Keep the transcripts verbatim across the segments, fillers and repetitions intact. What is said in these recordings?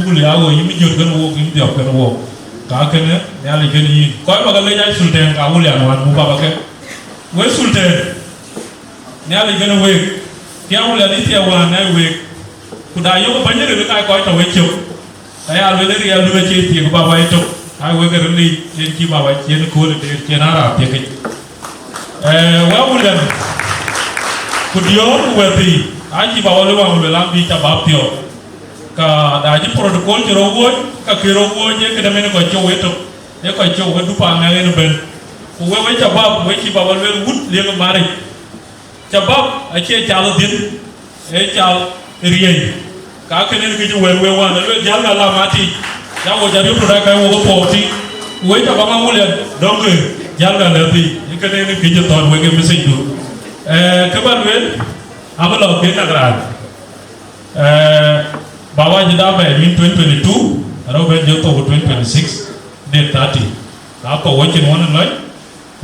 Wul ya wo yïm jot kën wok, yïm dhiɔp kën wok. Ka kënë Nhialic kën yïn. Kɔc ba ke lec aa Sultan ka Wul ya wään mu baba ke. We Sultan, Nhialic kën week. Thiaak Wul ya ni thiaak wään aa week. Ku da yök bäny ril ka kɔc tɔ we cök. Ka ya luel riɛl du acie thiek baba ë tök. Ai wek ril yic, yen cï baba cien kööl ë deet cien a raap thiek yic. Eh, wek Wul ya. Ku diöör ku wɛ̈thii, acï baba luel wään luel an bï ca bap thiɔ̈k. Ka da cï protocol cï rɔt wuɔ̈c, ka kë rɔt wuɔ̈c ee këde mɛn kɔc cou ë tök, ee kɔc cou ë dupa ŋɛk en ëbɛ̈n. Ku wek, wek shabab, wek cï baba luel wut liek maric. Shabab acie cath dhiën, ee cath riëëny. Ka kënë kë cï wɛ̈ɛ̈r wek wään, aluel jäl ka lam atic, ya wo jat yök röt aa ka wok ë puɔ̈u tïŋ. Ku wek shabab ma Wul ya, dɔ̈ŋkë, jäl ka lɛ̈th thii, ee kënë kë cï thɔ̈n wek ë message du. Eh, kë ba luel, abï lɔ kë nak raan. Eh, baba cï da bɛ̈ɛ̈i min twenty twenty-two, arɔ̈u bɛ̈n jɔ thok twenty twenty-six, date thirty. Ka thou wacin wän ë lɔc,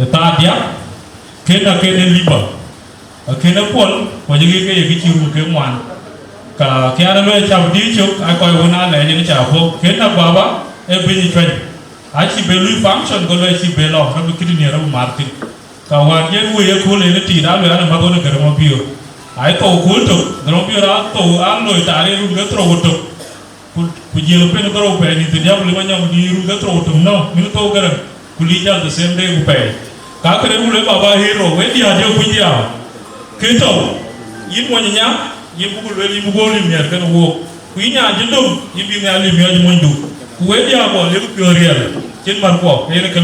ë thaa diäk, kën akën ë liba, akën ë puɔl, ku acï ke ye kë cï run ke ŋuan. Ka kian ë luɔi cap dïït cök, aa kɔc wën aa lɛɛc ë cä puɔ̈k, kën na baba ë bïny cuany. Acï be lui function, ke luɔi cï be lɔ, rɔt bï këdï nhiëër rɔt bï mar thïn. Ka wään yen wëi ë kööl en ë tiit, aa lueel an, ë mäth ɣön ë Garaŋ Mabiöör. Ai thou kööl tök, Garaŋ Mabiöör aa thou, aa loi taar ë run ke thërou ë tök. Ku, ku jiël pen ë Garaŋ pɛɛi nïn thiërdiäk ku lim anyɔŋ dï run ke thërou ë tök nɔ̈, min thou Garaŋ, ku lik jäl the same day ku pɛɛi. Ka këde ku lueel baba hero, wek diäär jɔ kuc diäär. Kë thou, yïn mony ë nya, yïn buk lueel yïn buk lim nhiɛɛr kën wook. Ku yïn nyaan cï döŋ, yïn bï Nhialic miɔɔc ë monydu. Ku wek diäär bɔ̈, liep piɔ̈ɔ̈th riɛl, cïn mär kuɔ, ke yen ë kë lɔ